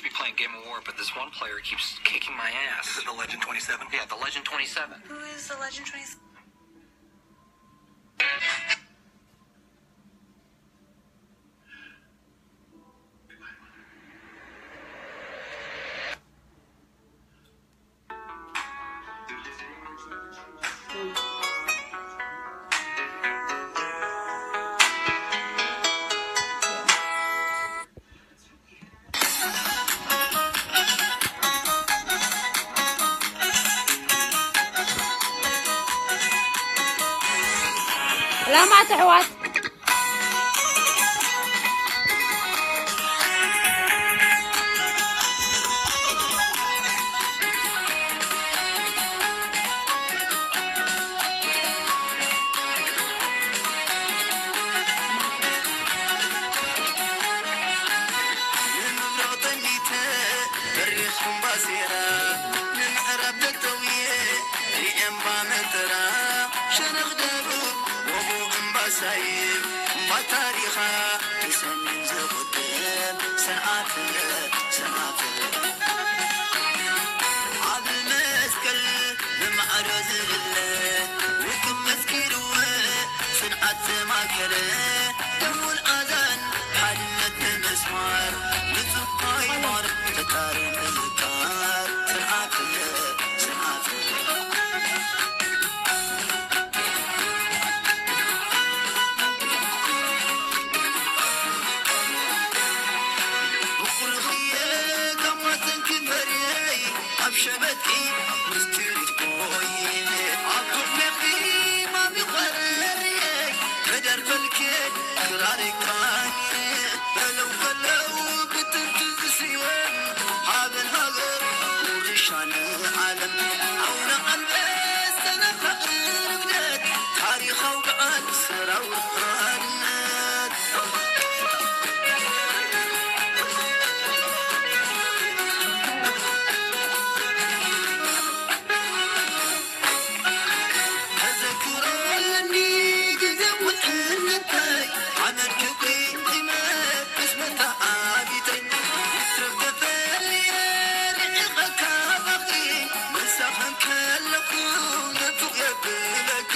Be playing Game of War, but this one player keeps kicking my ass. Is it the Legend twenty-seven? Yeah, the Legend twenty-seven. Who is the Legend twenty-seven? ሰላማት ኣሕዋት። ንምብራቕ ጠሚተ በሪኽ እምባሴራ ንምዕራብ ተጠውየ ሪኤ እምባ መጠራ ሸነኽ ደቡብ ወቦ እምባሳይብ እምባ ታሪኻ ንሰሜን ዘቑድም ሰንዓፈ ሰንዓፈ ዓቢ መስቀል ብማዕዶ ዝብለ ውቅብ መስኪርወ ጽንዓት ዘማከረ ደወል ኣዛን ሓድነት ንምስማር ንጹህ ሃይማኖት ፈጣሪ ምዝካር ጽንዓት ጽንዓት ብቑልኽየ ካብ ማፀንኪ መርየይ ኣብ ሸበጥኪ ምስጢሪት ኮይነ ኣብ ጎድነኺ ማሚ ኾረርየይ ክደርፈልኪ ክራሪካኒ በለው ከለው ብጥንቲ ዝስዮን ሃበን ሃገር ውርሻን ዓለም ኣውነ ኣንበሰነ ፍቕሪ ርግደት ታሪኻዊ በዓል ሰራዊት ሓድነት ተዘክሮ ኣለኒ ግዜ ውሕልነተይ ሓመድ ክብሪ ይመልስ መተዓቢተይ ይትረፍ ተፈልየ ርሒቐ ካባኺ ምሳኺ ከለኹ ንፉቕ የብለኪ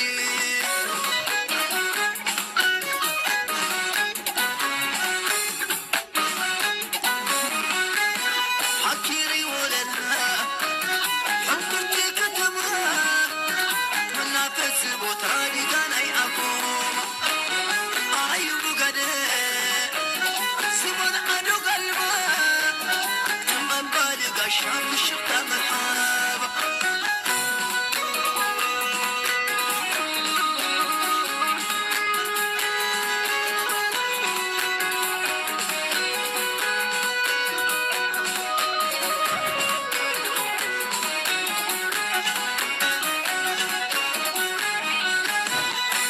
ሓኪሪ ወለላ ሕምብርቲ ከተማ መናፈሲ ቦታ ዲጋ ናይ ኣኮማ ኣዩ ብጋደ ስሞን ዓዶ ጋልባ ከም ኣባዲ ጋሻ ምሽኽታ መርሓባ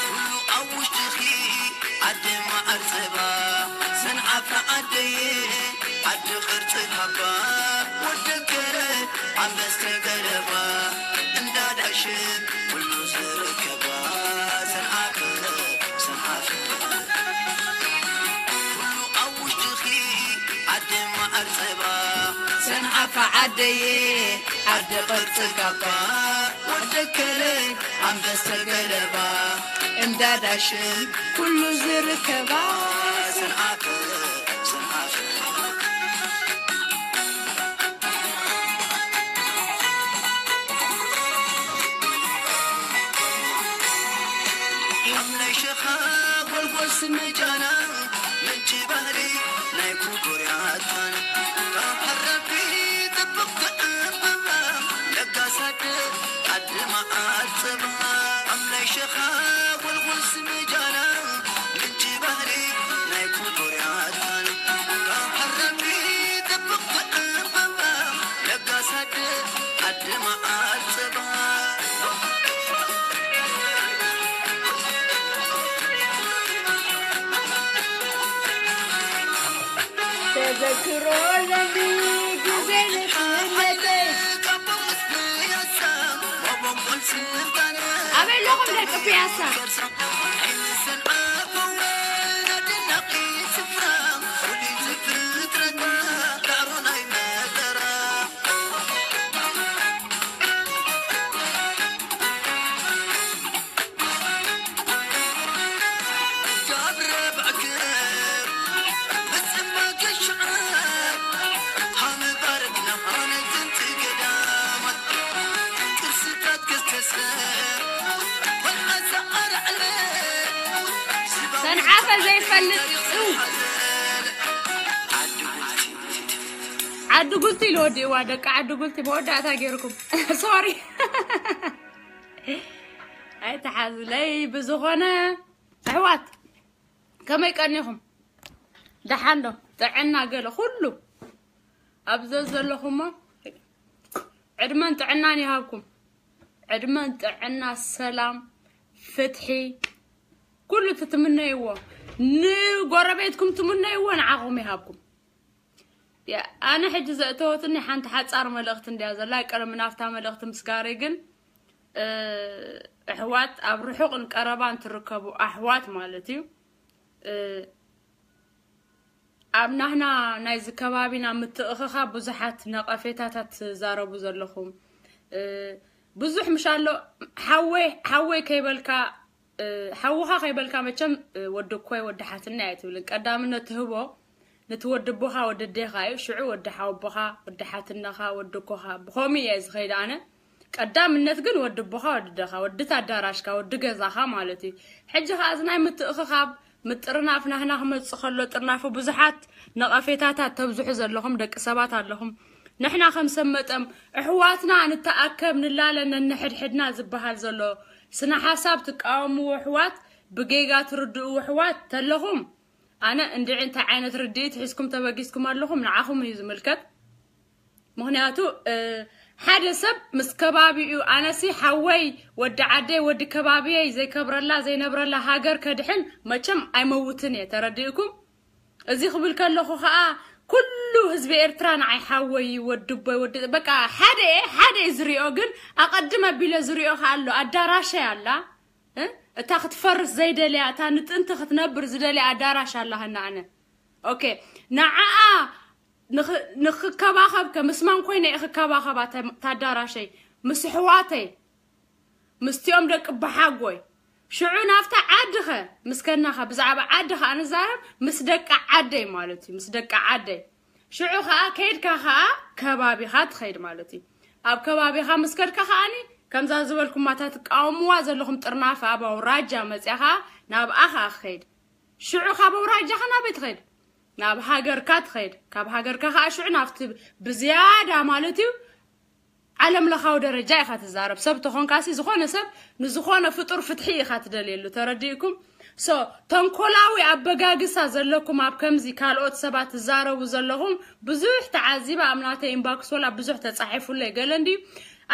ኩሉ ኣብ ውሽጥኺ ዓዲ መዓር ጸባ ሰንዓፈ ዓደየ ዓዲ ቅርጺ ካባ ወደከረ ኣንበስተ ገለባ እንዳ ዳሽን ኩሉ ዝርከባ ሰንዓፈ ሰንዓፈ ኩሉ ኣብ ውሽጥኺ ዓዲ መዓር ጸባ ሰንዓፈ ዓደየ ዓዲ ቅርጺ ካባ ወደከረ ኣንበስተ ገለባ እንዳ ዳሽን ኩሉ ዝርከባ ሰንዓፈ ሰንዓፈ ሓምላይ ሸኻ ጎልጎል ስምጃና ምንጪ ባህሪ ናይ ኩቡር ያታና ካብ ሓራቢ ጥብቕቲ ዕምባባ ለጋስ ኣደ ዓዲ መዓር ጸባ ሓምላይ ሸኻ ጎልጎል ስምጃና ምንጪ ባህሪ ናይ ኩቡር ያታና ካብ ሓራቢ ጥብቕቲ ዕምባባ ለጋስ ኣደ ዓዲ መዓር ጸባ ተዘክሮ ለሚ ግዜ ንሕነተይ ኣበይ ኣለኹም ደቂ ፒያሳ? ዘይፈልጥ እው። ዓዲ ጉልቲ ኢሉ ወዲእዋ፣ ደቂ ዓዲ ጉልቲ መወዳእታ ገይርኩም። ሶሪ። ኣይተሓዙለይ። ብዝኾነ ኣሕዋት፣ ከመይ ቀኒኹም? ደሓን ዶ? ጥዕና ገለ ኩሉ ኣብ ዘዘለኹሞ ዕድመን ጥዕናን ይሃብኩም። ዕድመን ጥዕና፣ ሰላም፣ ፍትሒ፣ ኩሉ ትትምነይዎ፣ ንጎረቤትኩም ትምነይዎ ንዓኹም ይሃብኩም። ያ፣ ኣነ ሕጂ ዘእተወትኒ ሓንቲ ሓጻር መልእኽቲ እንድያ ዘላ። ቀደም ናብታ መልእኽቲ ምስጋሪ ግን፣ እ፣ ኣሕዋት ኣብ ርሑቕን ቀረባን ትርከቡ ኣሕዋት ማለት እዩ። እ፣ ኣብ ናህና ናይዚ ከባቢና ምትእኽኻብ ብዙሓት ነቐፌታታት ትዛረቡ ዘለኹም፣ እ፣ ብዙሕ ምሽ ኣሎ። ሓወይ፣ ሓወይ ከይበልካ፣ እ፣ ሓውኻ ከይበልካ መቸም፣ እ፣ ወዲ እኮይ ወዲ ሓትነይ ኣይትብልን። ቀዳምነት ትህቦ ነቲ ወዲ ኣቦኻ ወዲ ኣዴኻ እዩ። ሽዑ ወዲ ሓወቦኻ፣ ወዲ ሓትነኻ፣ ወዲ እኮኻ። ብኸምኡ እየ ዝኸይድ ኣነ። ቀዳምነት ግን ወዲ ኣቦኻ፣ ወዲ ኣደኻ፣ ወዲ ታዳራሽካ፣ ወዲ ገዛኻ ማለት እዩ። ሕጂ ኸዓ እዚ ናይ ምትእኽኻብ፣ ምጥርናፍ ናህና ክመጽእ ከሎ፣ ጥርናፉ ብዙሓት ነቐፌታታት ተብዝሑ ዘለኹም ደቂ ሰባት ኣለኹም። ንሕና ከም ሰብ መጠም ኣሕዋትና ንተኣከብ፣ ንላለ፣ ነንሕድሕድና ዝበሃል ዘሎ ስነ ሓሳብ ትቃወምዎ ኣሕዋት፣ ብጌጋ ትርድእዎ ኣሕዋት ተለኹም፣ ኣነ እንድዒ እንታይ ዓይነት ርድኢት ሒዝኩም ተበጊስኩም ኣለኹም ንዓኹም እዩ ዝምልከት። ምኽንያቱ፣ እ፣ ሓደ ሰብ ምስ ከባቢኡ፣ ኣነሲ ሓወይ፣ ወዲ ዓደይ፣ ወዲ ከባቢየይ ዘይከብረላ፣ ዘይነብረላ ሃገር ከድሕን መቸም ኣይመውትን እየ። ተረዲእኩም? እዚ ክብል ከለኹ ኸኣ ኩሉ ህዝቢ ኤርትራ ንዓይ ሓወይ፣ ወዲ ኣቦይ፣ ወዲ፣ በቃ ሓደ እየ፣ ሓደ እየ ዝሪኦ፣ ግን ኣቐድም ኣቢለ ዝሪኦ ኸኣ ኣሎ። ኣዳራሸይ ኣላ፣ እ? እታ ክትፈርስ ዘይደልያ፣ እታ ንጥንቲ ክትነብር ዝደልያ ኣዳራሽ ኣላ ኸና ኣነ። ኦኬ፣ ንዓኣ ንኽ-፣ ንኽከባኸብ ከ ምስማን ኮይነ እየ ክከባኸባ ተ-፣ ታዳራሸይ፣ ምስ ኣሕዋተይ፣ ምስቲኦም ደቂ በሓጎይ። ሽዑ ናብታ ዓዲ ኸ ምስ ከድና ኸ፣ ብዛዕባ ዓዲ ኸ ንዛረብ፣ ምስ ደቂ ዓደይ ማለት እዩ፣ ምስ ደቂ ዓደይ። ሽዑ ኸኣ ከይድካ ኸኣ ከባቢኻ ትኸይድ ማለት እዩ። ኣብ ከባቢኻ ምስ ከድካ ኸኣኒ፣ ከምዛ ዝበልኩማ እታ ትቃወምዋ ዘለኹም ጥርናፈ ኣብ ኣውራጃ መጽያ ኸኣ ናብኣ ኸኣ ክኸይድ። ሽዑ ካብ ኣውራጃኻ ናበይ ትኸይድ? ናብ ሃገርካ ትኸይድ። ካብ ሃገርካ ኸኣ ሽዑ ናብቲ ብዝያዳ ማለት እዩ ዓለም ለኻዊ ደረጃ ኢኻ ትዛረብ። ሰብ ተኾንካሲ ዝኾነ ሰብ ንዝኾነ ፍጡር ፍትሒ ኢኻ ትደልየሉ። ተረዲእኩም? ሶ፣ ተንኮላዊ ኣበጋግሳ ዘለኩም ኣብ ከምዚ ካልኦት ሰባት ትዛረቡ ዘለኹም ብዙሕ ተዓዚበ። ኣብ ናተይ ኢንባክስ ወላ ብዙሕ ተጻሒፉለይ ገለ እንድዩ።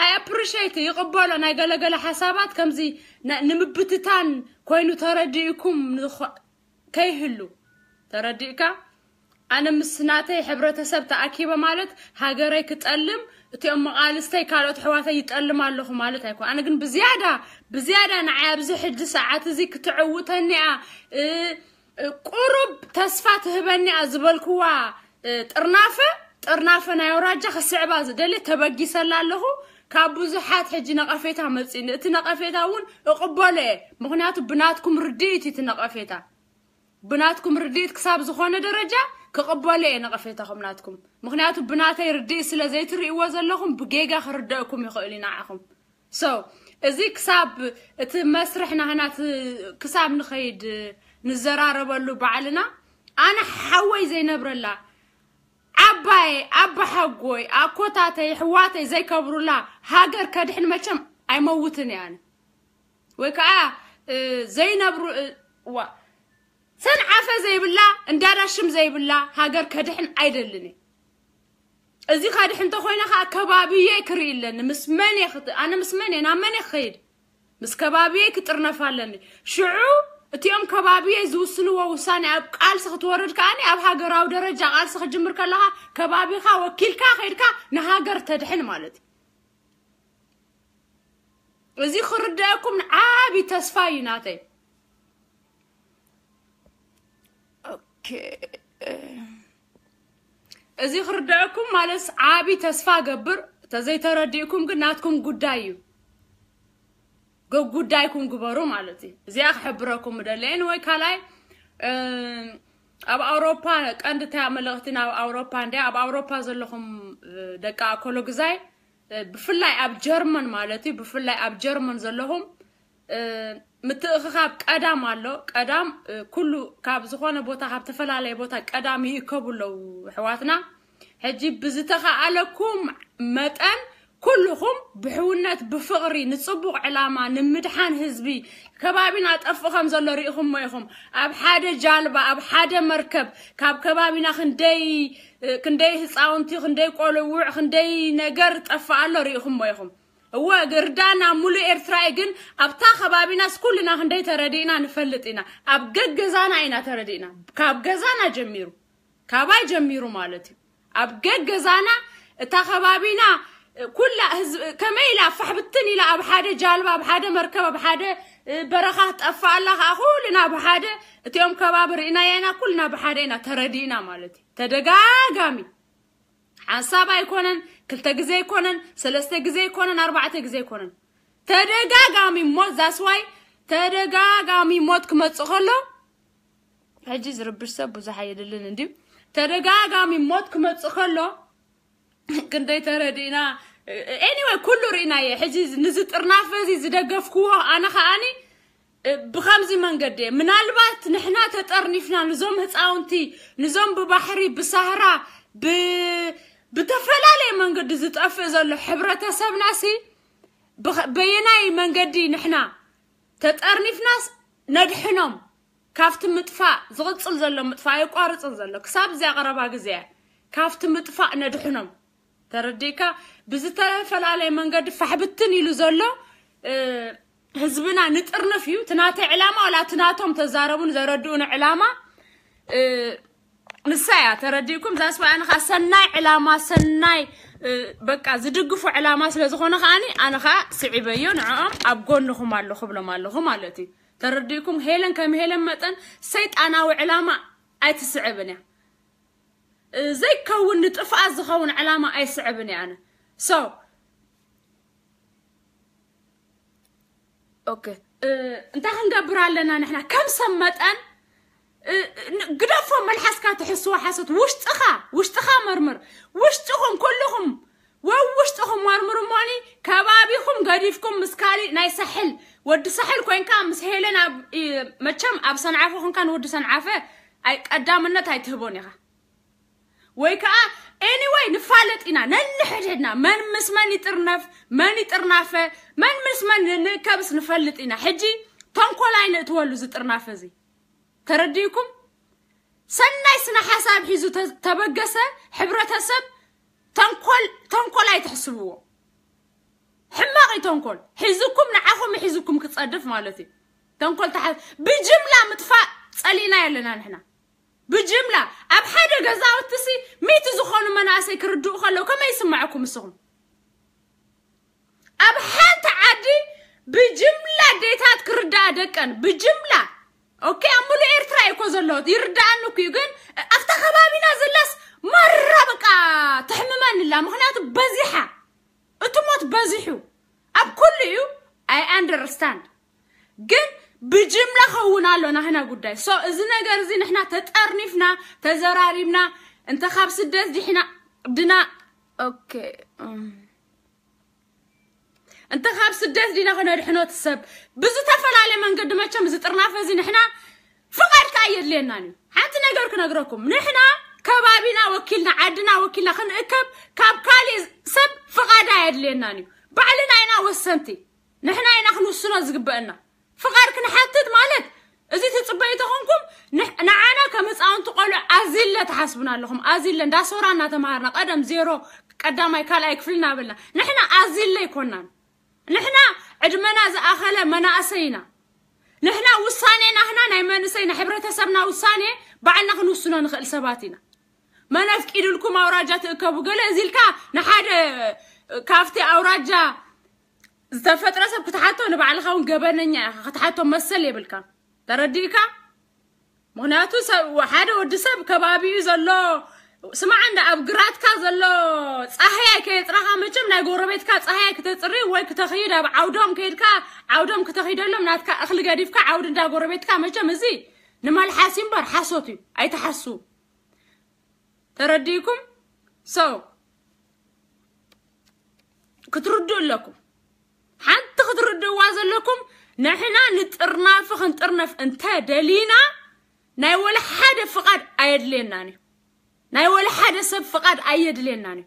ኣይ ኣፕሪሼት፣ ይቕበሎ ናይ ገለገለ ሓሳባት ከምዚ ነ-፣ ንምብትታን ኮይኑ ተረዲእኩም ንኾ-፣ ከይህሉ። ተረዲእካ? ኣነ ምስ ናተይ ሕብረተሰብ ተኣኪበ ማለት ሃገረይ ክጠልም፣ እቲኦም መቓልስተይ ካልኦት ኣሕዋተይ ይጠልም ኣለኹ ማለት ኣይኮ። ኣነ ግን ብዝያዳ፣ ብዝያዳ ንዓይ ኣብዚ ሕጂ ሰዓት እዚ ክትዕውተኒ እያ፣ እ፣ እ፣ ቁሩብ ተስፋ ትህበኒ እያ ዝበልክዋ፣ እ፣ ጥርናፈ፣ ጥርናፈ ናይ ኣውራጃ ክስዕባ ዝደሊ ተበጊሰላ ኣለኹ። ካብ ብዙሓት ሕጂ ነቐፌታ መጺኒ። እቲ ነቐፌታ እውን እቕበሎ እየ። ምኽንያቱ ብናትኩም ርድኢት እዩ እቲ ነቐፌታ። ብናትኩም ርድኢት ክሳብ ዝኾነ ደረጃ ክቕበሎ እየ ነቐፌታኹም ናትኩም። ምኽንያቱ ብናተይ ርድኢት ስለ ዘይትርእይዎ ዘለኹም ብጌጋ ክርደእኩም ይኽእል እዩ ንዓኹም። ሶ፣ እዚ ክሳብ እቲ መስርሕ ናህና ት-፣ ክሳብ ንኸይድ ንዘራረበሉ ባዕልና፣ ኣነ ሓወይ ዘይነብረላ፣ ዓባየ፣ ኣባሓጎይ፣ ኣኮታተይ፣ ኣሕዋተይ ዘይከብሩላ ሃገር ከድሕን መቸም ኣይመውትን እየ ኣነ። ወይ ከዓ፣ እ፣ ዘይነብሩ፣ እ፣ ዋ፣ ሰንዓፈ ዘይብላ፣ እንዳዳ ሽም ዘይብላ ሃገር ከድሕን ኣይደልን እየ። እዚ ከድሕን እንተኾይነ ከዓ ከባቢየ ክርኢ ኣለኒ። ምስ መን እየ ክት-፣ ኣነ ምስ መን እየ፣ ናብ መን እየ ክኸይድ? ምስ ከባቢየ ክጥርነፍ ኣለኒ። ሽዑ እቲኦም ከባቢየ ዝውስንዎ ውሳኔ ኣብ ቃልሲ ክትወርድ ከኣኒ ኣብ ሃገራዊ ደረጃ ቃልሲ ክጅምር ከለኻ ከባቢኻ ወኪልካ ከይድካ ንሃገር ተድሕን ማለት እዩ። እዚ ክርደአኩም ዓቢ ተስፋ እዩ ናተይ። ኦኬ፣ እ፣ እዚ ክርደአኩም ማለት ዓቢ ተስፋ ገብር። ተዘይተረዲእኩም ግን ናትኩም ጉዳይ እዩ። ገ-፣ ጉዳይኩም ግበሩ ማለት እዩ። እዚኣ ክሕብረኩም ምደለየን ወይ ካልኣይ፣ እ፣ ኣብ ኣውሮፓ ቀንዲ እታ መልእኽቲ ናብ ኣውሮፓ እንድያ። ኣብ ኣውሮፓ ዘለኹም፣ እ፣ ደቂ ኣኮሎ ግዛይ፣ እ፣ ብፍላይ ኣብ ጀርመን ማለት እዩ፣ ብፍላይ ኣብ ጀርመን ዘለኹም እ፣ ምትእኽኻብ ቀዳም ኣሎ። ቀዳም፣ እ፣ ኩሉ ካብ ዝኾነ ቦታ፣ ካብ ተፈላለየ ቦታ ቀዳም ይእከቡ ኣለዉ ኣሕዋትና። ሕጂ ብዝተኻኣለኩም መጠን ኩልኹም ብሕውነት፣ ብፍቕሪ፣ ንጽቡቕ ዕላማ፣ ንምድሓን ህዝቢ፣ ከባቢና ጠፍእ ከም ዘሎ ርኢኹሞ ኢኹም። ኣብ ሓደ ጃልባ፣ ኣብ ሓደ መርከብ ካብ ከባቢና ክንደይ፣ ክንደይ ህፃውንቲ፣ ክንደይ ቆልውዕ፣ ክንደይ ነገር ጠፍእ ኣሎ ርኢኹሞ ኢኹም። እወ፣ ግርዳና ሙሉእ ኤርትራ እዩ፣ ግን ኣብታ ከባቢናስ ኩልና ክንደይ ተረዲእና ንፈልጥ ኢና። ኣብ ገገዛና ኢና ተረዲእና። ካብ ገዛና ጀሚሩ፣ ካባይ ጀሚሩ ማለት እዩ። ኣብ ገገዛና እታ ከባቢና ኩላ ህዝብ ከመይ ኢላ ፋሕብትን ኢላ ኣብ ሓደ ጃልባ፣ ኣብ ሓደ መርከብ፣ ኣብ ሓደ በረኻ ትጠፍእ ኣላ። ከዓ ኩልና ብሓደ እቲኦም ከባቢ ርኢናያ ኢና፣ ኩልና ብሓደ ኢና ተረዲእና ማለት እዩ። ተደጋጋሚ ሓንሳብ ኣይኮነን፣ ክልተ ግዜ ኣይኮነን፣ ሰለስተ ግዜ ኣይኮነን፣ ኣርባዕተ ግዜ ኣይኮነን፣ ተደጋጋሚ ሞት። ዛስዋይ ተደጋጋሚ ሞት ክመጽእ ከሎ፣ ሕጂ ዝርብሽ ሰብ ብዙሕ ኣየድልን እንድዩ። ተደጋጋሚ ሞት ክመጽእ ከሎ ክንደይ ተረዲእና። ኤኒወይ፣ ኩሉ ርኢናየ። ሕጂ ንዚ ጥርናፈ እዚ ዝደገፍክዎ ኣነ ከኣኒ፣ እ፣ ብኸምዚ መንገዲ እየ። ምናልባት ንሕና ተጠርኒፍና ንዞም ህፃውንቲ፣ ንዞም ብባሕሪ፣ ብሳህራ፣ ብ-፣ ብተፈላለየ መንገዲ ዝጠፍእ ዘሎ ሕብረተሰብናሲ ብኸ-፣ በየናይ መንገዲ ንሕና ተጠርኒፍናስ ነድሕኖም? ካብቲ ምጥፋእ ዝቕጽል ዘሎ ምጥፋእ ኣየቋርጽን ዘሎ። ክሳብ እዚኣ ቀረባ ግዜ እያ። ካብቲ ምጥፋእ ነድሕኖም። ተረዲእካ? ብዝተፈላለየ መንገዲ ፋሕብትን ኢሉ ዘሎ፣ እ፣ ህዝብና ንጥርንፍ እዩ። እቲ ናተይ ዕላማ፣ ዋላ እቲ ናቶም ተዛረቡን ዘረድኡን ዕላማ፣ እ፣ ንሳ እያ። ተረዲእኩም? ዛስባ ኣነ ኸዓ ሰናይ ዕላማ፣ ሰናይ፣ እ፣ በቃ ዝድግፉ ዕላማ ስለ ዝኾነ ከዓኒ ኣነ ኸዓ ስዒበዮ፣ ንዕኦም ኣብ ጎንኹም ኣለኹ ብሎም ኣለኹ ማለት እዩ። ተረዲእኩም? ሄለን ከም ሄለን መጠን ሰይጣናዊ ዕላማ ኣይትስዕብን እያ። እ፣ ዘይከውን ንጥፍኣት ዝኸውን ዕላማ ኣይስዕብን እየ ኣነ። So፣ ኦኬ፣ እ፣ እንታይ ክንገብር ኣለና ንሕና ከም ሰብ መጠን? እ፣ ን-፣ ግደፎ፣ መልሓስካ ትሕስዎ ሓሶት። ውሽጥኻ፣ ውሽጥኻ መርምር። ውሽጥኹም ኩልኹም ወ-፣ ውሽጥኹም መርምሩ እሞኒ፣ ከባቢኹም ገዲፍኩም ምስ ካሊእ ናይ ሳሕል፣ ወዲ ሳሕል ኮይንካ ምስ ሄለን ኣብ፣ እ፣ መቸም ኣብ ሰንዓፈ ኮንካ ንወዲ ሰንዓፈ ኣይ-፣ ቀዳምነት ኣይትህቦን ኢኻ። ወይ ከዓ ኤኒወይ ንፋለጥ ኢና ነንሕድሕድና፣ መን ምስ መን ይጥርነፍ፣ መን ይጥርናፈ፣ መን ምስ መን ን-፣ ንእከብስ ንፈልጥ ኢና። ሕጂ ተንኮል ኣይንእትወሉ እዚ ጥርናፈ እዚ። ተረዲእኩም? ሰናይ ስነ ሓሳብ ሒዙ ተ-፣ ተበገሰ ሕብረተሰብ ተንኮል፣ ተንኮል ኣይትሕስብዎ። ሕማቕ እዩ ተንኮል። ሒዝኩም ንዓኹም ሒዝኩም ክጸድፍ ማለት እዩ። ተንኮል ተሓ-፣ ብጅምላ ምጥፋእ ጸሊእና ኣለና ንሕና። ብጅምላ ኣብ ሓደ ገዛውቲ ሲ ሚእቲ ዝኾኑ መናእሰይ ክርድኡ ከለዉ ከመይ ይስምዐኩም ንስኹም? ኣብ ሓንቲ ዓዲ ብጅምላ ኣዴታት ክርዳኣ ደቀን ብጅምላ። ኦኬ፣ ኣብ ሙሉእ ኤርትራ እዩ እኮ ዘሎ፣ ይርዳኣኒ እኮ እዩ። ግን ኣብታ ከባቢና ዘላስ ማራ በቃ ተሕምመኒ ኣላ፣ ምኽንያቱ በዚሓ፣ እቲ ሞት በዚሑ ኣብ ኩሉ እዩ። I understand፣ ግን ብጅምላ ኸውን ኣሎ ናህና ጉዳይ። So እዚ ነገር እዚ ንሕና ተጠርኒፍና ተዘራሪብና እንተ ካብ ስደት ዲሕና ድና። ኦኬ፣ እም። እንተ ካብ ስደት ዲና ክነድሕኖ እቲ ሰብ ብዝተፈላለየ መንገዲ። መቸም እዚ ጥርናፈ እዚ ንሕና ፍቓድ ከኣ የድልየናን እዩ። ሓንቲ ነገር ክነግረኩም፣ ንሕና ከባቢና ወኪልና፣ ዓድና ወኪልና ክንእከብ ካብ ካሊእ ሰብ ፍቓድ ኣየድልየናን እዩ። ባዕልና ኢና ወሰንቲ፣ ንሕና ኢና ክንውስኖ ዝግበአና። ፍቓድ ክንሓትት ማለት፣ እዚ ትጽበዩ ተኾንኩም፣ ንሕ-፣ ንዓና ከም ህፃውንቲ ቆልዑ ኣዚለ ትሓስቡና ኣለኹም። ኣዚለ እንዳ ሶራ እናተምሃርና፣ ቀደም ዜሮ፣ ቀዳማይ ካልኣይ ክፍሊ እናበልና፣ ንሕና ኣዚለ ኣይኮናን። ንሕና ዕድመና ዝኣኸለ መናእሰይ ኢና። ንሕና ውሳኔ ናህና፣ ናይ መንእሰይ፣ ናይ ሕብረተሰብና ውሳኔ ባዕልና ክንውስኖ ንኽእል ሰባት ኢና። መን ኣፍቂድልኩም ኣውራጃ ትእከቡ? ገለ እዚ ኢልካ ንሓደ ካብቲ ኣውራጃ ዝተፈጥረ ሰብ ክትሓቶ ንባዕልኻ እውን ገበነኛ ኢኻ፣ ክትሓቶ መሰል የብልካ። ተረዲእካ? ምኽንያቱ ሰብ፣ ሓደ ወዲ ሰብ ከባቢኡ ዘሎ፣ ስማዕ እንዳ ኣብ ግራትካ ዘሎ ጻህያይ ከየጽረኻ፣ መቸም ናይ ጎረቤትካ ጻህያይ ክተጽሪ ወይ ክተኽይድ ኣብ ዓውዶም ከይድካ ዓውዶም ክተኽይደሎም ናትካ እኽሊ ገዲፍካ ዓውዲ እንዳ ጎረቤትካ፣ መቸም እዚ ንመልሓሲ እምበር ሓሶት እዩ፣ ኣይትሓሱ። ተረዲእኩም? So ክትርድኡ ኣለኩም። ሓንቲ ክትርድእዋ ዘለኩም፣ ንሕና ንጥርናፊ ክንጥርነፍ እንተ ደሊና ናይ ወላ ሓደ ፍቓድ ኣየድልየናን እዩ። ናይ ወላ ሓደ ሰብ ፍቓድ ኣየድልየናን እዩ።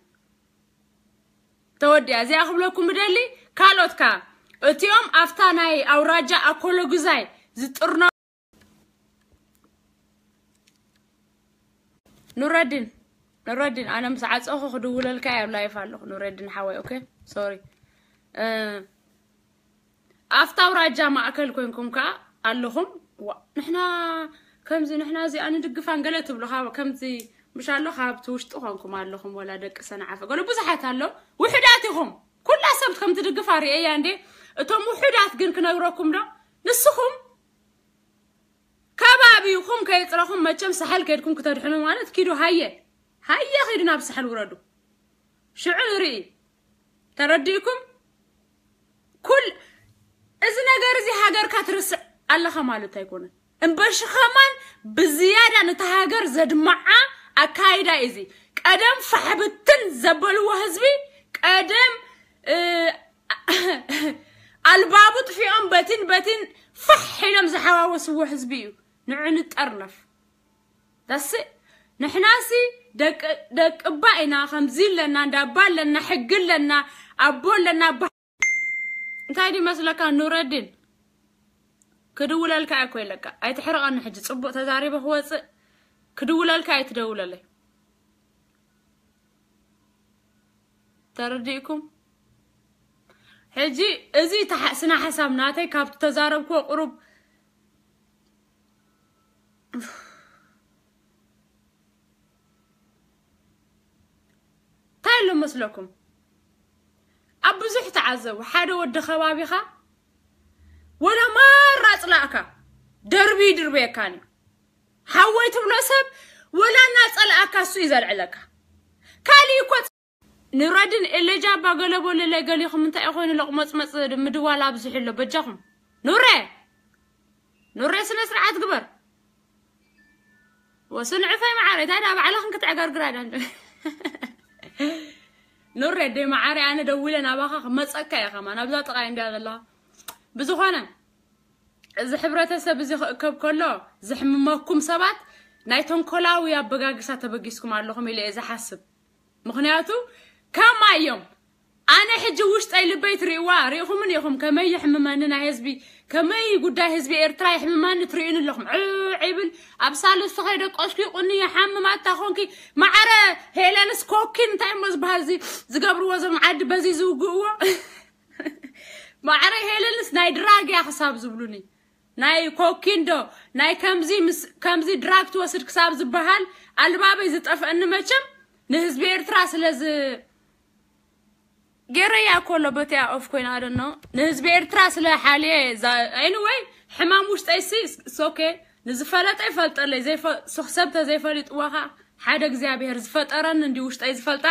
ተወዲኣ እዚኣ ክብለኩም ብደሊ። ካልኦት ከ እቲኦም ኣብታ ናይ ኣውራጃ ኣኮሎጉዛይ ዝጥርነፉ ኑረዲን፣ ኑረዲን፣ ኣነ ምስ ዓፀኹ ክድውለልካ እየ ኣብ ላይፍ ኣለኹ። ኑረዲን ሓወይ፣ ኦኬ፣ ሶሪ። ኣብታ ኣውራጃ ማእከል ኮይንኩም ከኣ ኣለኹም። ዋ፣ ንሕና ከምዚ፣ ንሕና እዚኣ ንድግፋን ገለ ትብሉ፣ ካብ ከምዚ ምሽ ኣሎ፣ ካብቲ ውሽጢ ኮንኩም ኣለኹም፣ ወላ ደቂ ሰንዓፈ ገለ ብዙሓት ኣሎ። ውሑዳት ኢኹም። ኩላ ሰብ ከም ትድግፋ ርእያ እንዴ። እቶም ውሑዳት ግን ክነግረኩም ዶ? ንስኹም ከባቢኹም ከይጽረኹም መቸም ሳሕል ከድኩም ክተድሕኑ ማለት ኪዱ ሃየ። ሃየ ኪዱ ናብ ሳሕል ውረዱ። ሽዑ ንርኢ። ተረዲእኩም? ኩል-፣ እዚ ነገር እዚ ሃገርካ ትርስዕ ኣለኻ ማለት ኣይኮነን። እምበሺ ከማን ብዝያዳ ነታ ሃገር ዘድምዓ ኣካይዳ እዩ እዚ። ቀደም ፋሕ ብትን ዘበልዎ ህዝቢ፣ ቀደም፣ እ፣ ኣልባቡ ጥፊኦም በቲን በቲን ፋሕ ኢሎም ዝሓዋወስዎ ህዝቢ እዩ። ንዑ ንጠርነፍ። ዳስ ንሕናሲ ደቂ፣ ደቂ እባ ኢና፣ ከምዚ ኣለና፣ እንዳባ ኣለና፣ ሕጊ ኣለና፣ ኣቦ ኣለና፣ ኣባ-፣ እንታይ ድዩ መስለካ ኑረዲን? ክድውለልካ እኮ ኢለካ። ኣይትሕርቐኒ ሕጂ፣ ጽቡቕ ተዛሪበ ክወጽእ። ክድውለልካ ኣይትደውለለይ። ተረዲእኩም? ሕጂ እዚ ተሓ-፣ ስነ ሓሳብ ናተይ ካብቲ ተዛረብክዎ ቁሩብ እንታይ ኣሎ መስለኩም? ኣብ ብዙሕ ተዓዘቡ። ሓደ ወዲ ከባቢኻ ወላ ማራ ጽላእካ ደርቢ ይድርበየካን እዩ። ሓወይ ትብሎ ሰብ ወላ እናጸላእካ እሱ እዩ ዘልዕለካ። ካሊእ እኮ ንረድን ኤሌጃ ኣባ ገለቦ ለለ ገሊኹም እንታይ ኮይኑ ለቕመጽመጽ ምድዋል ኣብዝሑ ኣሎ በጃኹም። ኑረ፣ ኑረ ስነ ስርዓት ግበር። ወስን ዕፈይ መዓረይ፣ እንታይ ደኣ ባዕልኽን ክትዕገርግራ ዳን። ኑረ ደይ መዓረይ፣ ኣነ ደዊለ ናባኻ ክመጸካ እየ ከማን፣ ኣብዛ ጥቓይ እንድያ ዘለኻ። ብዝኾነ፣ እዚ ሕብረተሰብ እዚ ክእከብ ከሎ፣ ዝሕምመኩም ሰባት ናይ ተንኮላዊ ኣበጋግሳ ተበጊስኩም ኣለኹም ኢለ እየ ዝሓስብ። ምኽንያቱ፣ ከማይ እዮም። ኣነ ሕጂ ውሽጠይ ልበይ ትርእይዋ፣ ርኢኹምን ኢኹም ከመይ የሕምመኒ ናይ ህዝቢ፣ ከመይ ጉዳይ ህዝቢ ኤርትራ የሕምመኒ ትርእዩኒ ኣለኹም። ዕዕ ይብል፣ ኣብ ሳልስቲ ከይደቀስኩ ይቑኒ፣ ይሓምም፣ ኣታ ኾንኪ፣ ማዕረ ሄለንስ ኮኪን እንታይ እሞ ዝበሃል እዚ ዝገብርዎ እዞም ዓዲ በዚ ዝውግእዎ? ማዕረ ሄለንስ ናይ ድራግ እያ ክሳብ ዝብሉኒ። ናይ ኮኪን ዶ፣ ናይ ከምዚ ምስ-፣ ከምዚ ድራግ ትወስድ ክሳብ ዝበሃል ኣልባበይ ዝጠፍአኒ መቸም ንህዝቢ ኤርትራ ስለ ዝ-፣ ገይረያ እኮ ኣሎ በቲኣ ኦፍ ኮይና፣ I don't know። ንህዝቢ ኤርትራ ስለ ሓልየ ዛ-፣ anyway፣ ሕማም ውሽጠይሲ it's okay። ንዝፈለጠ ይፈልጠለይ፣ ዘይፈ-፣ ሶ-፣ ሰብ ተዘይፈሊጥዋ ኸዓ ሓደ እግዚኣብሔር ዝፈጠረኒ እንዲ ውሽጠይ ዝፈልጣ።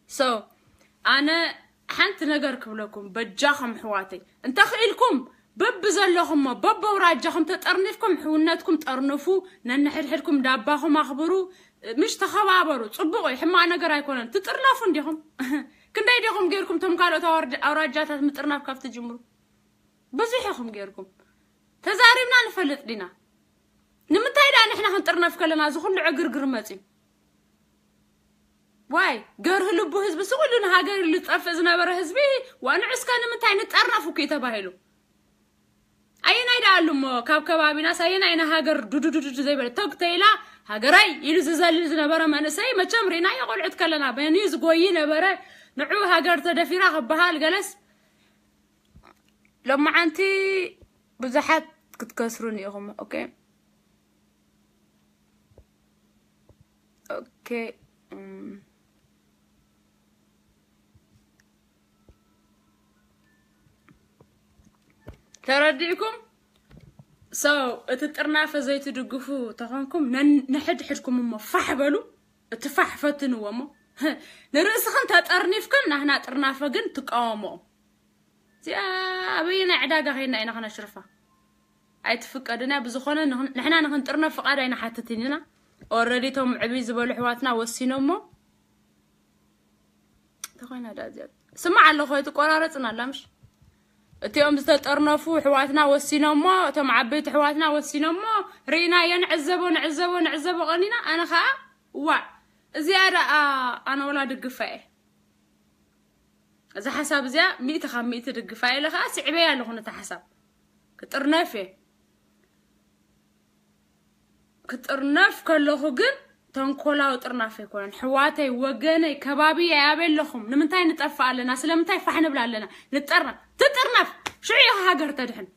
So፣ ኣነ ሓንቲ ነገር ክብለኩም፣ በጃኹም ኣሕዋተይ፣ እንተኽኢልኩም በብዘለኹሞ፣ በበውራጃኹም ተጠርኒፍኩም፣ ሕውነትኩም ጠርንፉ፣ ነንሕድሕድኩም ዳባኹም ኣኽብሩ፣ ምሽ ተኸባበሩ። ጽቡቕ እዩ፣ ሕማቕ ነገር ኣይኮነን። ትጥርነፉ እንዲኹም። ክንደይ ዲኹም ጌርኩም፣ ቶም ካልኦት ኣውራጃ-፣ ኣውራጃታት ምጥርናፍ ካብ ትጅምሩ? ብዙሕ ኢኹም ጌርኩም። ተዛሪብና ንፈልጥ ዲና? ንምንታይ ደኣ ንሕና ክንጥርነፍ ከለና እዚ ኩሉ ዕግርግር መጽዩ? ዋይ፣ ገርህ ልቡ ህዝቢ፣ እዚ ኩሉ ንሃገር ኢሉ ዝጠፍእ ዝነበረ ህዝቢ፣ ዋ፣ ንዑ እስከ ንምንታይ ንጠርነፍ እኮ እዩ ተባሂሉ። ኣየናይ ደኣ ኣሉ እሞ፣ ካብ ከባቢናስ ኣየናይ ንሃገር ዱዱዱዱዱ ዘይበለ፣ ቶግ ተይላ ሃገረይ ኢሉ ዝዘልል ዝነበረ መንእሰይ፣ መቸም ርኢናዮ ቆልዑት ከለና፣ በኒ ዝጎይ ነበረ፣ ንዑ ሃገር ተደፊራ ክበሃል ገለስ፣ ሎማዓንቲ ብዙሓት ክትከስሩን ኢኹም። ኦኬ፣ ኦኬ፣ እም፣ ተረዲእኩም? So፣ እቲ ጥርናፈ ዘይትድግፉ ተኾንኩም፣ ነን-፣ ንሕድሕድኩም እሞ ፋሕ በሉ፣ እቲ ፋሕ ፈትንዎ እሞ። ንርእስኽን ተጠርኒፍክን፣ ናህና ጥርናፈ ግን ትቃወምኦ። እዚኣ ኣበየናይ ዕዳጋ ኸይድና ኢና ኸነሽርፋ? ኣይትፍቀድን እያ። ብዝኾነ ንኽን-፣ ንሕና ንኽንጥርነፍ ፍቓድ ኣይንሓትትን ኢና። Already እቶም ዕብይ ዝበሉ ኣሕዋትና ወሲኖሞ። እንታይ ኮይና ደኣ እዚኣ? ስማዕ ኣለኹ፣ ኣይትቆራረጽን ኣላ ምሽ? እቲኦም ዝተጠርነፉ ኣሕዋትና ወሲኖሞ፣ እቶም ዓበይቲ ኣሕዋትና ወሲኖሞ፣ ርኢናዮ፣ ንዕዘቦ፣ ንዕዘቦ፣ ንዕዘቦ ቀኒና። ኣነ ኸኣ፣ ዋዕ፣ እዚኣ ደኣ ኣነ ወላ ድግፋ እየ። እዛ ሓሳብ እዚኣ ሚእቲ ካብ ሚእቲ ድግፋ እየ ኢለ ኸኣ ስዕበያ ኣለኹ ነታ ሓሳብ። ክጥርነፍ እየ። ክጥርነፍ ከለኹ ግን ተንኮላዊ ጥርናፍ ኣይኮነን። ኣሕዋተይ፣ ወገነይ፣ ከባቢ ኣበይ ኣለኹም? ንምንታይ ንጠፍእ ኣለና? ስለምንታይ ፋሕ ንብል ኣለና? ንጠርነፍ። ትጥርነፍ። ሽዑ ኢኻ ሃገር ተድሕን።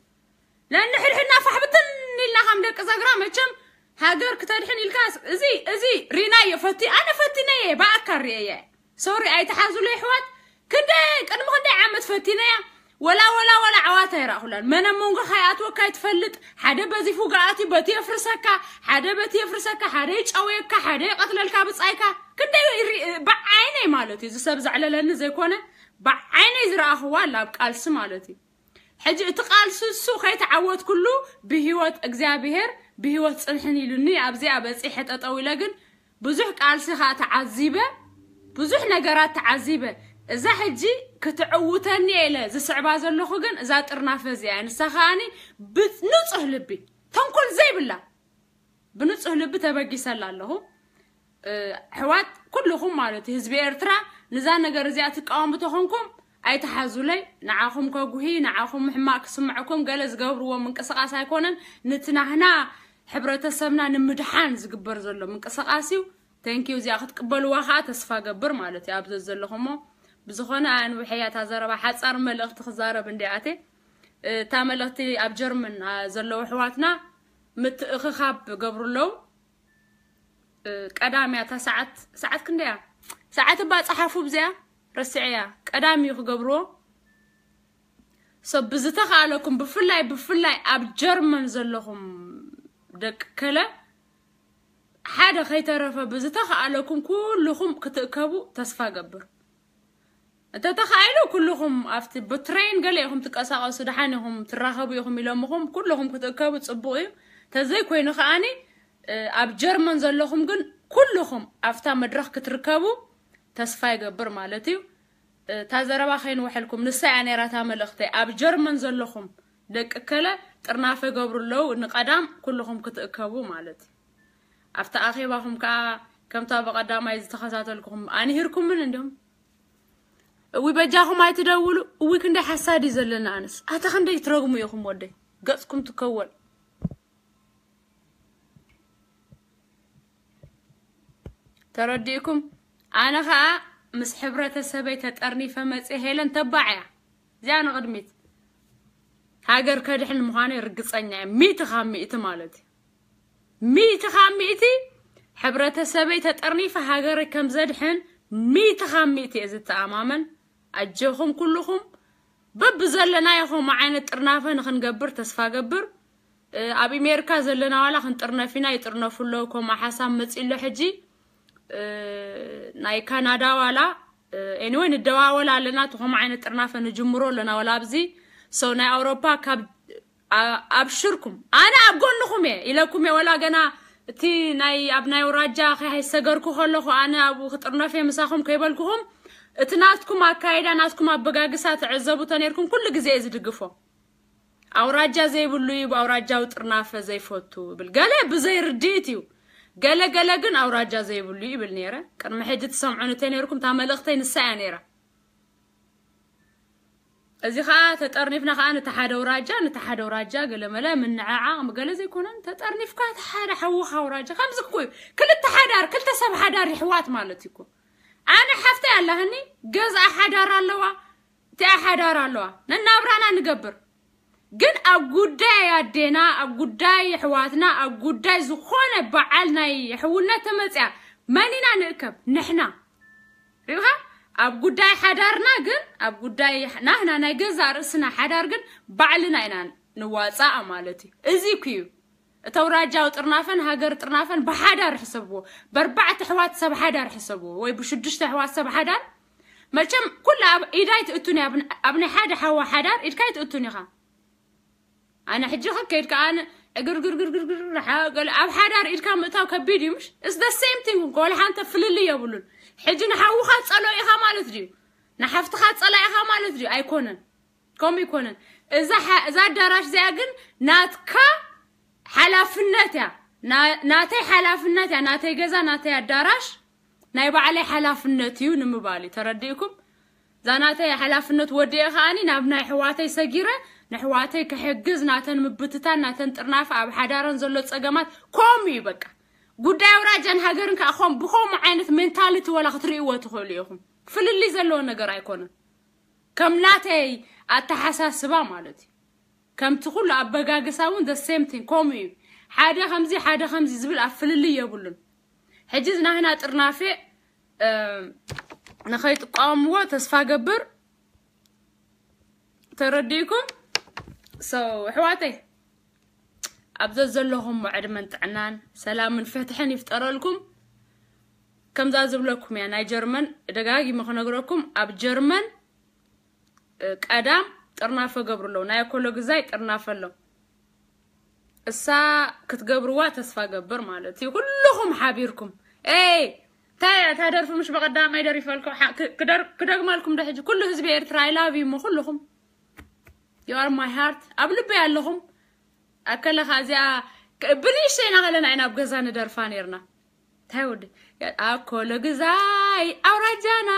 ነንሕድሕድና ፋሕ ብትን ኢልና ከም ደቂ ዘግራ መቸም ሃገር ክተድሕን ኢልካ እዚ፣ እዚ ሪናዮ ፈቲ-፣ ኣነ ፈቲነየ፣ ብኣካል ርእየየ። ሶሪ፣ ኣይትሓዙለይ ኣሕዋት። ክንደይ፣ ቅድሚ ክንደይ ዓመት ፈቲነያ። ወላ፣ ወላ፣ ወላ ዓዋት ኣይረኣኹላን። መን ኣብ መንጎኻ ይኣትወካ ኣይትፈልጥ። ሓደ በዚ ፉጋኣት እዩ፣ በቲ የፍርሰካ፣ ሓደ በቲ የፍርሰካ፣ ሓደ ይጨውየካ፣ ሓደ ይቐትለልካ ብጻይካ። ክንደይ ይሪ-፣ ብዓይነይ ማለት እዩ። እዚ ሰብ ዘዕለለኒ ዘይኮነ፣ ብዓይነይ ዝረኣኽዋ ኣላ ኣብ ቃልሲ ማለት እዩ። ሕጂ እቲ ቃልሲ እሱ ከይተዓወትኩሉ ብህይወት እግዚኣብሔር ብህይወት ጽንሕን ኢሉኒ ኣብዚኣ በጺሐ ጠጠው ኢለ። ግን ብዙሕ ቃልሲ ኸኣ ተዓዚበ፣ ብዙሕ ነገራት ተዓዚበ። እዛ ሕጂ ክትዕውተኒ እየ ኢለ ዝስዕባ ዘለኹ ግን እዛ ጥርናፈ እዚኣ እያ። ንሳ ኸኣኒ ብንጹህ ልቢ፣ ተንኮል ዘይብላ፣ ብንጹህ ልቢ ተበጊሰላ ኣለኹ። እ፣ ኣሕዋት ኩልኹም ማለት እዩ፣ ህዝቢ ኤርትራ፣ ንዛ ነገር እዚኣ ትቃወሙ ተኾንኩም ኣይትሓዙለይ። ንዓኹም ከጉሂ፣ ንዓኹም ሕማቕ ክስምዐኩም ገለ ዝገብርዎ ምንቅስቓስ ኣይኮነን። ነቲ ናህና ሕብረተሰብና ንምድሓን ዝግበር ዘሎ ምንቅስቓስ እዩ። ተንኪዩ፣ እዚኣ ክትቅበልዋ ኸኣ ተስፋ ገብር ማለት እዩ፣ ኣብ ዘዘለኹሞ። ብዝኾነ ኣንውሐያ እታ ዘረባ፣ ሓጻር መልእኽቲ ክዛረብ እንዲኣቴ። እታ መልእኽቲ ኣብ ጀርመን፣ ኣ፣ ዘለዉ ኣሕዋትና ምትእኽኻብ ገብሩ ኣለዉ። እ፣ ቀዳም እያ እታ ሰዓት፣ ሰዓት ክንደይ እያ? ሰዓት እባ ጸሓፉ ብዚኣ፣ ረስዐያ። ቀዳም እዩ ክገብርዎ። ሰብ ብዝተኻእለኩም፣ ብፍላይ፣ ብፍላይ ኣብ ጀርመን ዘለኹም ደቂ ከለ፣ ሓደ ከይተረፈ ብዝተኻእለኩም ኩልኹም ክትእከቡ ተስፋ ገብር። እንተተኻኢሉ ኩልኹም ኣብቲ ብትሬን ገለ ኢኹም ትቀሳቐሱ፣ ደሓን ኢኹም ትራኸቡ ኢኹም ኢሎምኹም፣ ኩልኹም ክትእከቡ ጽቡቕ እዩ። ተዘይኮይኑ ከኣኒ፣ እ፣ ኣብ ጀርመን ዘለኹም ግን ኩልኹም ኣብታ መድረኽ ክትርከቡ ተስፋ ይገብር ማለት እዩ። እ፣ እታ ዘረባ ከይንውሐልኩም፣ ንሳ እያ ነይራ እታ መልእኽተይ። ኣብ ጀርመን ዘለኹም ደቂ ከለ ጥርናፈ ገብሩ ኣለዉ፣ ንቀዳም ኩልኹም ክትእከቡ ማለት እዩ። ኣብቲ ኣኼባኹም ከኣ ከምታ ብቐዳማይ ዝተኸታተልኩኹም ኣንሂርኩምን እንዲኹም። እዊ በጃኹም ኣይትደውሉ። እዊ ክንደይ ሓሳድ እዩ ዘለና ኣነስ። ኣታ ክንደይ ትረግሙ ኢኹም ወደይ። ገጽኩም ትከወል። ተረዲእኩም? ኣነ ኸኣ ምስ ሕብረተሰበይ ተጠርኒፈ መጽየ ሄለን ተባዕ እያ። እዚኣ ንቕድሚት። ሃገር ከድሕን ምዃነይ ርግጸኛ እየ። ሚእቲ ካብ ሚእቲ ማለት እዩ። ሚእቲ ካብ ሚእቲ ሕብረተሰበይ ተጠርኒፈ ሃገረይ ከም ዘድሕን ሚእቲ ካብ ሚእቲ እየ ዝተኣማመን። ኣጆኹም ኩልኹም በብዘለናዮ ከምኡ ዓይነት ጥርናፈ ንኽንገብር ተስፋ ገብር። እ፣ ኣብ ኣሜሪካ ዘለና ዋላ ክንጥርነፍ ኢና፣ ይጥርነፉ ኣለዉ። ከምኡ ሓሳብ መጺኡ ኣሎ ሕጂ። እ፣ ናይ ካናዳ ዋላ፣ እ፣ ኤኒወይ ንደዋወል ኣለና፣ እቲ ከምኡ ዓይነት ጥርናፈ ንጅምሮ ኣለና ዋላ ኣብዚ። ሶ ናይ ኣውሮፓ ካብ፣ ኣ-፣ ኣብሽርኩም፣ ኣነ ኣብ ጎንኹም እየ ኢለኩም እየ። ወላ ገና እቲ ናይ፣ ኣብ ናይ ኣውራጃ ከይሰገርኩ ከለኹ ኣነ ኣብኡ ክጥርነፍ እየ ምሳኹም ከይበልኩኹም፣ እቲ ናትኩም ኣካይዳ፣ ናትኩም ኣበጋግሳ ትዕዘቡ ተነይርኩም ኩሉ ግዜ እየ ዝድግፎ። ኣውራጃ ዘይብሉ እዩ ብኣውራጃዊ ጥርናፈ ዘይፈቱ ይብል። ገለ ብዘይ ርድኢት እዩ። ገለ ገለ ግን ኣውራጃ ዘይብሉ እዩ ይብል ነይረ። ቅድሚ ሕጂ ትሰምዑኒ ተነይርኩም፣ እታ መልእኽተይ ንሳ እያ ነይራ። እዚ ኸኣ ተጠርኒፍና ኸኣ ነቲ ሓደ ኣውራጃ፣ ነቲ ሓደ ኣውራጃ ገለ መለ ምንዕዓቕ ገለ ዘይኮነን፣ ተጠርኒፍካ እቲ ሓደ ሓውኻ ኣውራጃ። ከምዚ እኮ እዩ። ክልተ ሓዳር፣ ክልተ ሰብ ሓዳር ይሕዋት ማለት እዩ እኮ። ኣነ ሓፍተይ ኣላህኒ፣ ገዝኣ ሓዳር ኣለዋ፣ እቲኣ ሓዳር ኣለዋ። ነናብራና ንገብር። ግን ኣብ ጉዳይ ኣዴና፣ ኣብ ጉዳይ ኣሕዋትና፣ ኣብ ጉዳይ ዝኾነ በዓል ናይ ሕውነት ተመጽያ፣ መን ኢና ንእከብ? ንሕና። ሪኢኻ? ኣብ ጉዳይ ሓዳርና ግን፣ ኣብ ጉዳይ ናህና ናይ ገዛእ ርእስና ሓዳር ግን ባዕልና ኢና ንዋጻእ ማለት እዩ። እዚ እኮ እዩ። እቲ ኣውራጃዊ ጥርናፈን ሃገር ጥርናፈን ብሓዳር ሕሰብዎ። ብኣርባዕተ ኣሕዋት ሰብ ሓዳር ሕሰብዎ። ወይ ብሽዱሽተ ኣሕዋት ሰብ ሓዳር። መቸም ኩላ ኣብ ኢዳ ኣይትእቱን እያ። ኣብ ን-፣ ኣብ ናይ ሓደ ሓዋ ሓዳር ኢድካ ኣይትእቱን ኢኻ። ኣነ ሕጂ ኸ ከይድካ ኣነ ዕግርግርግርግርግር ንሓ-፣ ገለ ኣብ ሓዳር ኢድካ ምእታው ከቢድ እዩ፣ ምሽ? It's the same thing እኮ፣ ወላ ሓንቲ ፍልልይ የብሉን። ሕጂ ንሓውኻ ጸልኦ ኢኻ ማለት ድዩ? ንሓፍትኻ ጸላኢ ኢኻ ማለት ድዩ? ኣይኮነን። ከምኡ ይኮነን። እዛ ሓ- እዛ ኣዳራሽ እዚኣ ግን ናትካ ሓላፍነት እያ። ና- ናተይ ሓላፍነት እያ። ናተይ ገዛ፣ ናተይ ኣዳራሽ፣ ናይ ባዕለይ ሓላፍነት እዩ ንምባል እዩ። ተረዲእኩም? እዛ ናተይ ሓላፍነት ወዲኤ ከኣኒ ናብ ናይ ኣሕዋተይ ሰጊረ፣ ንኣሕዋተይ ክሕግዝ፣ ናተን ምብትታን፣ ናተን ጥርናፈ፣ ኣብ ሓዳረን ዘሎ ጸገማት ከምኡ እዩ በቃ። ጉዳይ ኣውራጃን ሃገርን ከዓ ከም ብከምኡ ዓይነት ሜንታሊቲ ወላ ክትርእይዎ ትኽእሉ ኢኹም። ፍልልይ ዘለዎ ነገር ኣይኮነን። ከም ናተይ ኣተሓሳስባ ማለት እዩ። ከምቲ ኩሉ ኣበጋግሳ እውን the same thing ከምኡ እዩ። ሓደ ከምዚ ሓደ ከምዚ ዝብል ኣብ ፍልልይ የብሉን። ሕጂ ናህና ጥርናፌ ንኸይጥቀምዎ ተስፋ ገብር። ተረዲእኩም? So ኣሕዋተይ፣ ኣብ ዘዘለኹም ዕድመን ጥዕናን ሰላምን ፍትሕን ይፍጠረልኩም። ከምዛ ዝብለኩም እያ ናይ ጀርመን፣ ደጋጊመ ክነግረኩም፣ ኣብ ጀርመን ቀዳም ጥርናፈ ገብሩ ኣለዉ። ናይ ኣኮሎ ግዛይ ጥርናፈ ኣሎ። እሳ ክትገብርዋ ተስፋ ገብር ማለት እዩ። ኩልኹም ሓቢርኩም። ኤይ፣ እንታይ እያ እታ ደርፊ? ምሽ በቐዳማይ ደሪፈልኩም። ሓ- ክ- ክደር- ክደግመልኩም ዶ ሕጂ? ኩሉ ህዝቢ ኤርትራ I love you እሞ ኩልኹም። You are my heart። ኣብ ልበይ ኣለኹም። ኣከለ ከኣ እዚኣ ክ- ብንእሽተይና ከለና ኢና ኣብ ገዛ ንደርፋ ነርና። እንታይ ወዲ ኣኮሎ ግዛይ ኣውራጃና፣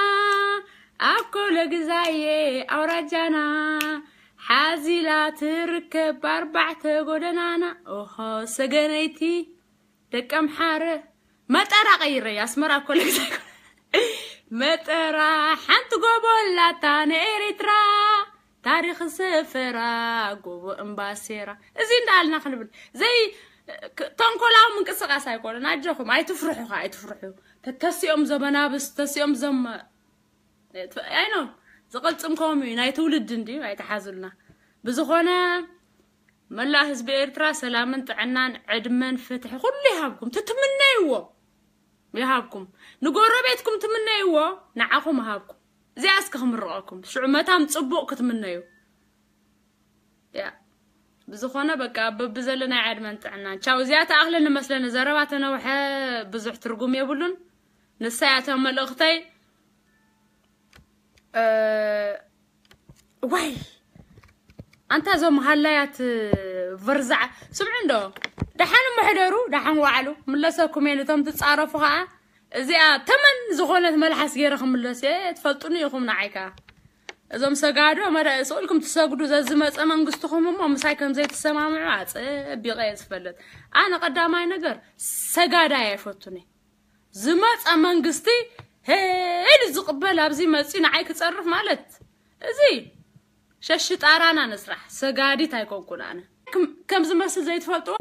ኣኮሎ ግዛየ ኣውራጃና፣ ሓዚላ ትርከብ ኣርባዕተ ጎደናና። ኦሆ ሰገነይቲ ደቂ ኣምሓረ። መጠራ ቀይረ ኣስመራ ኣኮሎ ግዛይ። መጠራ ሓንቲ ጎቦ ኣላታ ንኤሪትራ፣ ታሪኽ ሰፈራ ጎቦ እምባሴራ። እዚ እንዳኣልና ክንብል ዘይ ክ- ተንኮላዊ ምንቅስቃስ ኣይኮነን። ኣጆኹም ኣይትፍርሑ፣ ከ ኣይትፍርሑ። ተተሲኦም ዘመናብስ ተሲኦም ዘም ኣይኖ ዝቕልጽም ከምኡ እዩ። ናይ ትውልድ እንድዩ ኣይተሓዙልና። ብዝኾነ መላእ ህዝቢ ኤርትራ ሰላምን ጥዕናን ዕድመን ፍትሒ ኩሉ ይሃብኩም። ትትምነይዎ ይሃብኩም። ንጎረቤትኩም ትምነይዎ ንዓኹም ይሃብኩም። እዚኣ እስከ ክምርቐኩም። ሽዑ መታም ጽቡቕ ክትምነዩ። ያ ብዝኾነ በቃ በብዘለናይ ዕድመን ጥዕናን። ቻው። እዚኣ ተኣኽለኒ መስለኒ። ዘረባ ተነውሐ ብዙሕ ትርጉም የብሉን። ንሳ እያ እታ መልእኽተይ። እ፣ ዋይ ኣንታ እዞም ሃላያት ቨርዛዕ ስምዑ እንዶ። ደሓን ምሕደሩ፣ ደሓን ዋዕሉ። ምለሰኩም እየ። ነቶም ትጻረፉ ከዓ እዚኣ ተመን ዝኾነት መልሓስ ገይረ ክምለስ እየ። ትፈልጡኒ ኢኹም ንዓይ ከዓ። እዞም ሰጋዶ መረ ስቕ ኢልኩም ትሰግዱ። ዘዝመፀ መንግስትኹም እሞ ምሳይ ከም ዘይትሰማምዑ ኣፀቢቐ እየ ዝፈልጥ። ኣነ ቀዳማይ ነገር ሰጋዳይ ኣይፈቱን እየ። ዝመፀ መንግስቲ ሄድ ዝቕበል ኣብዚ መፂ ንዓይ ክፀርፍ ማለት እዚ ሸሽጣራና ንስራሕ። ሰጋዲት ኣይኮንኩን ኣነ። ክም- ከም ዝመስል ዘይትፈልጥዎ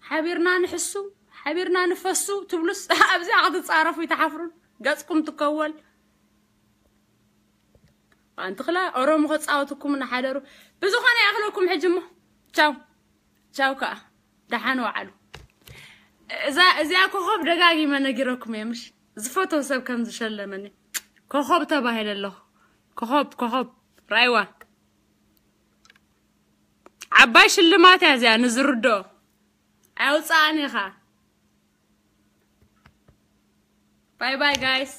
ሓቢርና ንሕሱ፣ ሓቢርና ንፈሱ ትብሉስ ኣብዚኣ ክትፃረፉ ይትሓፍሩን ገፅኩም ትከወል። ኣንቲ ክላ ኦሮሞ ክፃወትኩም እናሓደሩ ብዝኾነ ይኣኽለኩም ሕጂ እሞ ቻው ቻው ከዓ ደሓን ወዓሉ። እዛ እዚኣ ኮኸብ ደጋጊመ ነጊረኩም እየ ምሽ ዝፈትዎ ሰብ ከም ዝሸለመኒ ኮኸብ ተባሂለ ኣለኹ። ኮኸብ ኮኸብ ራይዋ ዓባይ ሽልማት እያ እዚኣ ንዝርድኦ ኣውፅኣኒ ኢኻ። ባይ ባይ ጋይስ።